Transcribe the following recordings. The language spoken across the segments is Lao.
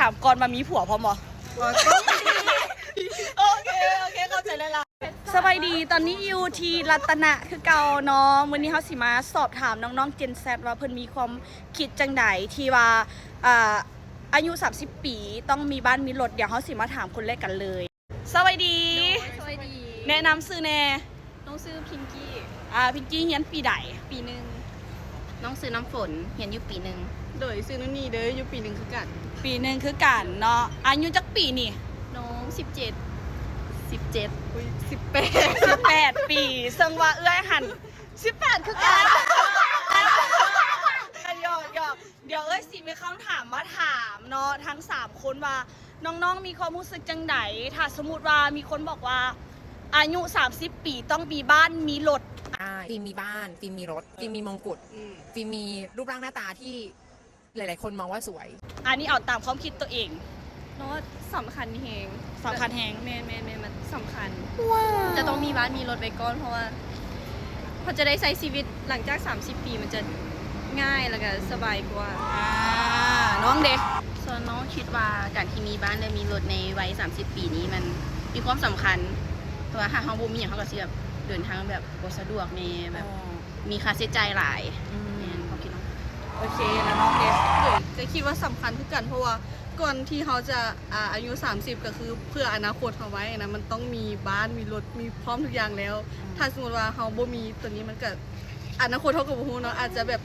ຖາມກ່ອນວ່າມີຜົວພ້ອມບໍ່? ບໍ່ຕ້ອງມີ. ໂອເຄ ໂອເຄ ເຂົ້າໃຈຫຼາຍໆ. ສະບາຍດີ ຕອນນີ້ຢູ່ທີ່ລັດຕະນະຄືເກົ່າເນາະ. ມື້ນີ້ເຮົາຊິມາສອບຖາມນ້ອງໆ Gen Z ວ່າເພິ່ນມີຄວາມຄິດຈັ່ງໃດທີ່ວ່າ ອ່າ ອາຍຸສາມສິບປີຕ້ອງມີບ້ານມີລົດ. ດຽວເຮົາຊິມາຖາມຄົນແລກກັນເລີຍ. ສະບາຍດີ. ໂດຍ ສະບາຍດີ. ແນະນຳຊື່ແດ່. ນ້ອງຊື່ພິງກີ້. ອ່າ ພິງກີ້ຮຽນປີໃດ? ປີໜຶ່ງ. ນ້ອງຊື່ນ້ຳຝົນ ຮຽນຢູ່ປີໜຶ່ງ. ໂດຍ ຊື່ນຸນນີເດີ ຢູ່ປີໜຶ່ງຄືກັນ. ປີໜຶ່ງຄືກັນເນາະ. ອາຍຸຈັກປີນີ້? ນ້ອງສິບເຈັດ. ສິບເຈັດ. ອຸ້ຍ ສິບແປດ. ສິບແປດປີ ເຊິ່ງວ່າເອື້ອຍຫັ້ນສິບແປດຄືກັນ. ຫຍອກໆ. ດຽວເອື້ອຍຊິມີຄຳຖາມມາຖາມເນາະ ທັງສາມຄົນວ່າ ນ້ອງໆ ມີຄວາມຮູ້ສຶກຈັ່ງໃດ ຖ້າສົມມຸດວ່າມີຄົນບອກວ່າອາຍຸສາມສິບປີຕ້ອງມີບ້ານມີລົດ? ອ່າ ຟິມມີບ້ານ ຟິມມີລົດ ຟິມມີມົງກຸດ ອືມ ຟິມມີຮູບຮ່າງໜ້າຕາທີ່ຫຼາຍໆຄົນມອງວ່າສວຍ. ອັນນີ້ເອົາຕາມຄວາມຄິດຕົວເອງ. ເນາະ ສຳຄັນແຮງ. ສຳຄັນແຮງ. ແມ່ນໆໆ ມັນສຳຄັນ. ຈະຕ້ອງມີບ້ານມີລົດໄວ້ກ່ອນ ເພາະວ່າເຮົາຈະໄດ້ໃຊ້ຊີວິດຫຼັງຈາກສາມສິບປີ ມັນຈະງ່າຍ ແລ້ວກະສະບາຍກວ່າ. ອ່າ ນ້ອງເດ? ສ່ວນນ້ອງຄິດວ່າການທີ່ມີບ້ານ ແລະ ມີລົດໃນໄວສາມສິບປີນີ້ ມັນມີຄວາມສຳຄັນ ເພາະວ່າຖ້າເຮົາບໍ່ມີຫຍັງ ເຮົາກະຊິແບບເດີນທາງແບບບໍ່ສະດວກແດ່ ແບບ ອໍ ມີຄ່າໃຊ້ຈ່າຍຫຼາຍ. ອືມ ແມ່ນ ຄວາມຄິດນ້ອງ. ໂອເຄ ແລ້ວນ້ອງເດ? ໂດຍ ກະຄິດວ່າສຳຄັນຄືກັນ ເພາະວ່າກ່ອນທີ່ເຮົາຈະ ອາ ອາຍຸສາມສິບ ກະຄືເພື່ອອະນາຄົດເຮົາໄວ້ນະ ມັນຕ້ອງມີບ້ານ ມີລົດ ມີພ້ອມທຸກຢ່າງແລ້ວ. ອືມ ຖ້າສົມມຸດວ່າເຮົາບໍ່ມີໂຕນີ້ ມັນກະ ອະນາຄົດເຮົາກະບໍ່ຮູ້ເນາະ ອາດຈະແບບ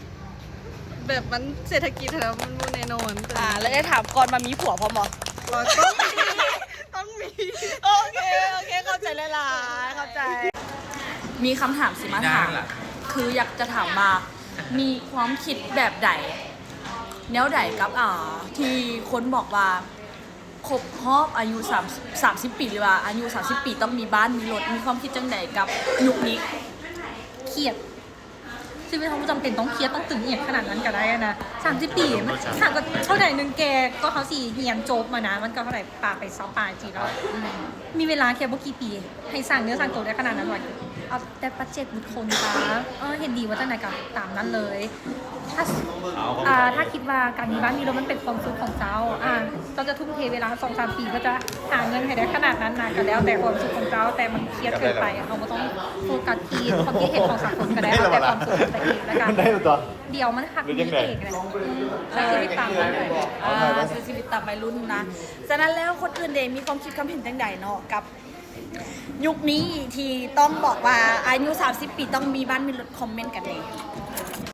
ແບບມັນເສດຖະກິດຫັ້ນນະ ມັນບໍ່ແນ່ນອນ. ອ່າ ແລ້ວໄດ້ຖາມກ່ອນວ່າມີຜົວພ້ອມບໍ່? ບໍ່ຕ້ອງມີ ຕ້ອງມີ. ໂອເຄ ໂອເຄ ເຂົ້າໃຈຫຼາຍໆ ເຂົ້າໃຈ. ມີຄຳຖາມຊິມາຖາມ ຄືຢາກຈະຖາມວ່າ ມີຄວາມຄິດແບບໃດ ແນວໃດກັບ ອ່າ ທີ່ຄົນບອກວ່າຄົບຮອບອາຍຸສາມ ສາມສິບປີ ຫຼືວ່າອາຍຸສາມສິບປີຕ້ອງມີບ້ານມີລົດ ມີຄວາມຄິດຈັ່ງໃດກັບຍຸກນີ້? ຄຽດ. ຊີວິດເຮົາບໍ່ຈຳເປັນຕ້ອງຄຽດ ຕ້ອງຕຶງອີ່ຫຍັງຂະໜາດນັ້ນກະໄດ້ຫັ້ນນະ. ສາມສິບປີ ມັນຫາກະເທົ່າໃດໜຶ່ງແກ່ກວ່າເຮົາຊິຮຽນຈົບມານະ ມັນກະເທົ່າໃດ ປາໄປຊາວປາຍປີແລ້ວ. ອືມ ມີເວລາແຄ່ບໍ່ກີ່ປີ ໃຫ້ສ້າງເນື້ອສ້າງໂຕໄດ້ຂະໜາດນັ້ນ ເອົາແຕ່ປັດເຈກບຸກຄົນຊະ. ເອີ ເຫັນດີວ່າຈັ່ງໃດກະຕາມນັ້ນເລີຍ. ຖ້າ ອ່າ ຖ້າຄິດວ່າການມີບ້ານມີລົດມັນເປັນຄວາມສຸກຂອງເຈົ້າ ອ່າ ເຈົ້າຈະທຸ່ມເທເວລາສອງສາມປີເພື່ອຈະຫາເງິນໃຫ້ໄດ້ຂະໜາດນັ້ນນະ ກະແລ້ວແຕ່ຄວາມສຸກຂອງເຈົ້າ ແຕ່ມັນຄຽດເກີນໄປ. ເຮົາບໍ່ຕ້ອງໂຟກັສທີ່ຄວາມຄິດເຫັນຂອງສັງຄົມກະໄດ້ ເອົາແຕ່ຄວາມສຸກຂອງຕົວເອງ ແລ້ວກະ ດຽວມັນຮັກມີເອງແຫຼະ. ອືມ ໃຊ້ຊີວິດຕາມວັຍລຸ້ນ. ອ່າ ໃຊ້ຊີວິດຕາມໄວລຸ້ນນະ. ສະນັ້ນແລ້ວຄົນອື່ນເດ ມີຄວາມຄິດຄວາມເຫັນຈັ່ງໃດເນາະ ກັບຍຸກນີ້ທີ່ຕ້ອງບອກວ່າອາຍຸສາມສິບປີຕ້ອງມີບ້ານມີລົດ? ຄອມເມັນກັນເດ.